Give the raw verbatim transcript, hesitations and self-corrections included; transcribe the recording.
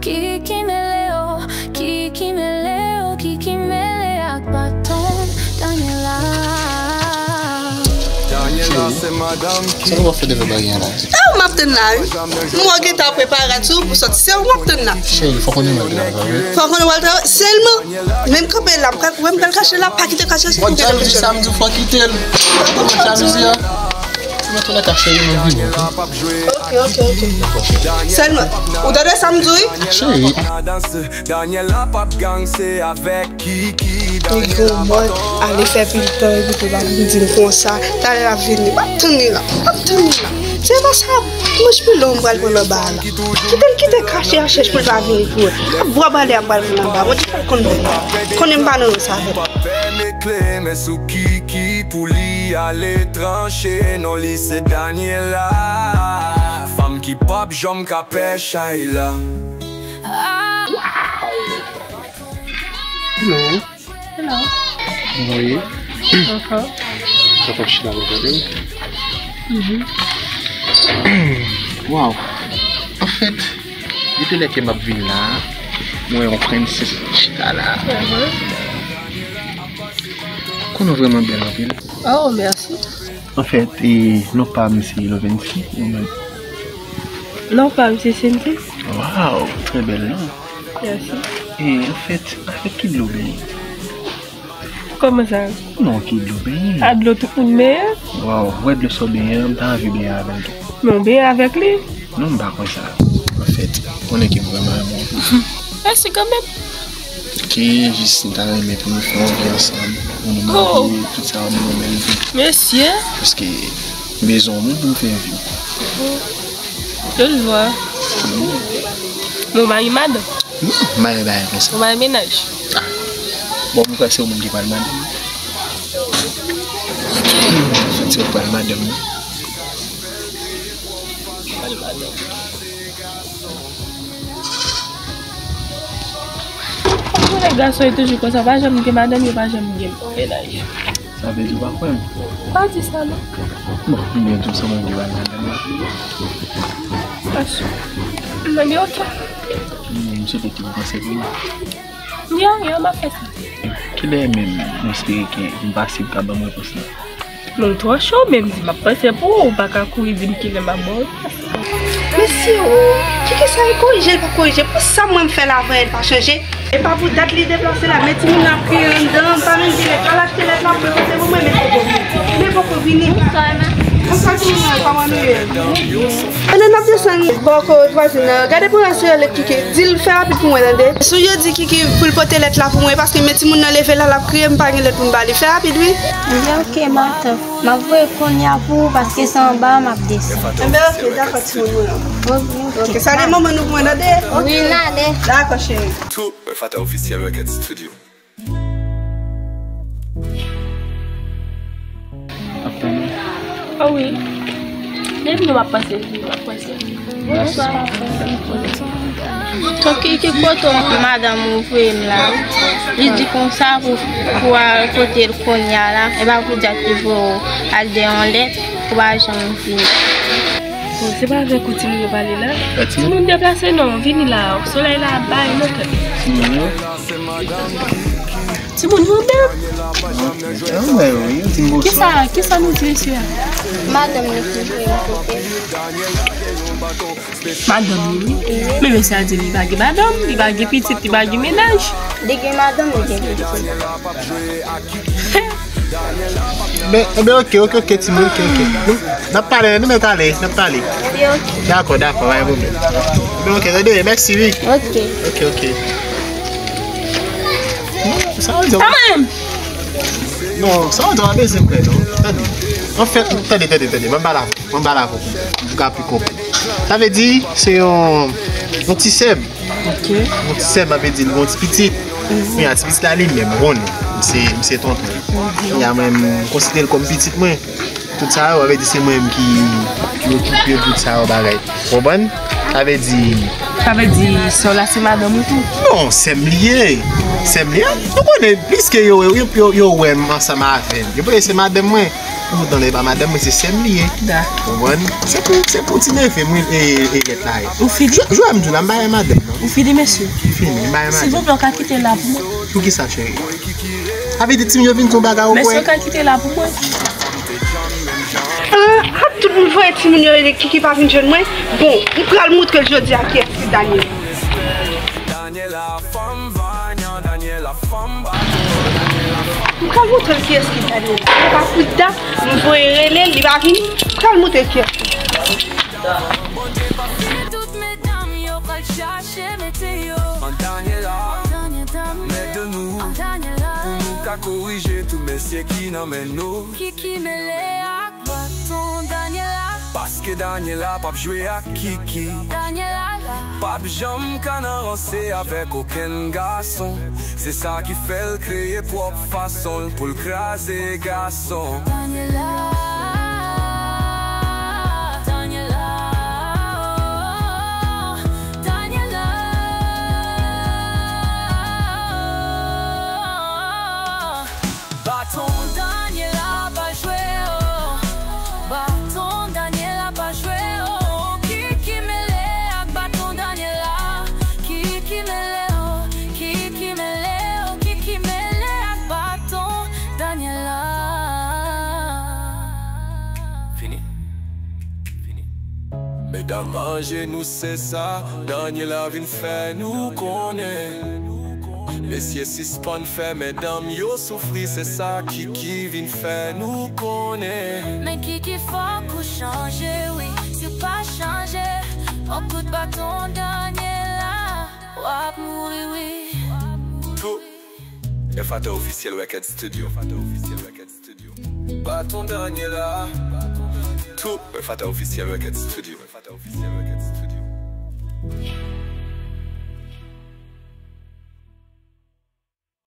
Kiki mele yo, Kiki mele yo, Kiki mele ak baton Daniela. Daniela se madanm ki. Sa nou ap fè devan bagay la? E ou m ap tann la, wi. M wè w gentan ap prepare tou pou sòti. Se ou m ap tann la. Cheri, fò konnen mwen al travay, wi. Fò konnen w al travay. Sèlman, menm kanpe la, m pral, wè m pral kache la, pa kite kache. Wap jalouzi sa m di w fò kite l. Wap jalouzi a. Ti mwen tou nèt a cheri mwen vini. Ok, ok, ok. Sèlman, ou tande sa m di w, wi? Cheri. Daniela p ap gang, se avèk Kiki. Li gen yon mòd, ale fè pil tan, epi pou pa vin di m konsa. Talè l ap vini. M ap tann li la. M ap tann li la. Se pa sa, manch pi long m pral pran anba a la. Kite l kite kache a chèch pou l pa vini pou l. Ap bwa bale ap pral pran anba. Mwen di fè l konn mwen. Konnen m pa nan yon sa avè l. Fèmen kle men sou Kiki pou li ale tranche. Non li se Daniela. Fanm ki p ap janm ka pè chay la. Hello. Hello. Mwen ye. Sa t ap chita pou gade w. Waw. Anfèt, depi lè ke m ap vin la, mwen yon prensès chita la. Konnen w vrèman bèl anpil. Oh, mèsi. Anfèt, e, non pa m se Lovency, ou menm? Non pa m se Cindy. Waw, trè bèl non. Mèsi. E, anfèt, avèk ki dlo w benyen? Kòman sa? Non, ki dlo w benyen? A dlo tout moun benyen. Waw, wè dlo sa w benyen an, m ta anvi benyen avè l tou. Men w benyen avèk li? Non, m pa kwè sa. Anfèt, konnen ke m vrèman renmen w. Mèsi kanmenm. Ke jis m ta renmen pou nou fè yon vi ansanm. Pou nou mande tout sa nou renmen nou fè. Mesye. Paske m bezwen yon moun pou m fè vi. Yo l vwa. Bon, mari madanm. Non, mari bagay konsa. Bon, mari mennaj. Ah. Bon, m kwè se yon moun ki pral madanm. Fèt se pral madanm. Ou konnen gason yo toujou konsa, pa janm gen madanm, yo pa janm gen mennaj. Sa vle di ou pa kwè m? Pa di sa non. Bon, m gen tout sa mwen gen madanm la. Pas. Mwen gen okenn. M swete ke ou panse pou mwen. Yo, yo, m ap fè sa. Kilè menm ou espere ke m pase pou ka ban m repons lan? Non, twò cho, men m di m ap panse pou ou, ou pa ka kouri di m kilè m ap ba w. Mesye o, Kiki sa e korije l pa korije, pou sa mwen m fè l avan l pa chanje. E pa pou dat li deplase la, men timoun nan ap kriye anndan, m pa menm gen lèt, al achte lèt la pou l pote pou mwen, men poko vini. Men poko vini. Bonswa timoun nan, kòman nou ye? Pandan n ap desann bò kote vwazin nan, gade pou yon seri lèt Kiki. Di l fè rapid pou mwen, tande. Si w yo di Kiki pou l pote lèt la pou mwen, paske men timoun nan leve la, l ap kriye, m pa gen lèt pou m ba li. Fè rapid, wi. Li oke, matant. M ap voye kounye a pou ou, paske se anba a m ap desann. Enben, oke, dakò, timoun mwen. Oke, oke. Oke, salye manman nou pou mwen, tande. Wi, n ale. Dakò, cheri. Tou, Fata Officiel Record Studio. Ap tann ou. Oh wi. Depi nou m ap panse li, m ap panse li. Bonswa. Kiki, ki kote w? Madanm ou voye m la. Li di konsa pou, pou al kote l kounye a la. E pa pou di a ki voye w al de yon lèt, ou pa janm vini. Bon, se pa avèk ou timoun yo pale la. Timoun deplase non, vini la. Solèy la ap bay nan tèt. Timoun yo? Timoun yo menm? Kisa, kisa nou di mesye a? Madanm li ki voye m kote l. Madanm li, wi. Men mesye a di li pa gen madanm, li pa gen pitit, li pa gen mennaj. Li gen madanm, li gen pitit. Ben, ben, oke, oke, oke, timoun, oke, oke. Nou, n ap pale, nou mèt ale, n ap pale. Oke, oke. Dakò, dakò, pa gen pwoblèm. Ben, oke, tande, mèsi, wi. Oke. Oke, oke. Sa w di? Sa mwen menm? Non, sa w di a bezwen kwè, non. Tande. Anfèt, tande, tande, tande. Ban m pale avè w. Ban m pale avè w. Pou ka pi konprann. Sa vle di, se yon, yon ti sè m. Ok. Yon ti sè m, sa vle di, l gen yon ti pitit. Mhm. Kounye a, ti pitit la, li menm, bon, se, se tonton. Mhm. Kounye a, mwen, m konsidere l kòm pitit mwen. Tout sa yo, sa vle di, se mwen menm ki, ki okipe tout sa yo bagay. Konprann? Sa vle di. Sa vle di, sè w la se madanm ou tou? Non, sè m li ye. Sè m li ye. Nou konnen, pliske yo, yo, yo, yo wè m ansanm avè l. Yo panse se madanm mwen. Poutan, lè e pa madanm mwen, se sè m li ye. Dakò. Konprann? Se pou, se pou ti neve m, wi, e, e lèt la ye. Ou fini? Jwe, jwe m di w la, m pa gen madanm, non. Ou fini, mesye? Fini, m pa gen madanm. Silvouplè, w ka kite l la pou mwen? Poukisa, cheri? Sa vle di timoun yo vin di yon bagay ou kwè? Mesye, w ka kite l la pou mwen? Ah, tout moun voye timoun yo rele Kiki pa vin jwenn mwen. Bon, m pral moutre l jodi a kiyès ki Daniela. Daniela, fanm vanyan, Daniela, fanm baton, Daniela, fanm. M pral moutre l kiyès ki Daniela. Se pa Frida, m voye rele l, li pa vini. M pral moutre l kiyès ki Daniela. Tout medam yo pral chache mete yo. An Daniela, mèt de nou. Pou nou ka korije tout mesye ki nan men nou. Kiki mele ak baton Daniela. Paske Daniela p ap jwe ak Kiki. Daniela la. P ap janm ka nan ranse avèk okenn gason. Se sa ki fè l kreye pwòp fason l pou l kraze gason. Daniela, Daniela, oh, Daniela, oh. Baton Daniela pa jwe, oh. Baton Daniela pa jwe, oh. Kiki mele ak baton Daniela. Kiki mele, oh. Kiki mele, oh. Kiki mele ak baton Daniela. Fini. Fini. Medam ajenou, se sa Daniela vin fè nou konnen. Mesye, sispann fè medam yo soufri, se sa Kiki vin fè nou konnen. Men Kiki, fòk ou chanje, wi. Si w pa chanje, on kout baton Daniela, w ap mouri, wi. Tou. F A T Officiel Record Studio. Baton Daniela. Tou. F A T Officiel Record Studio.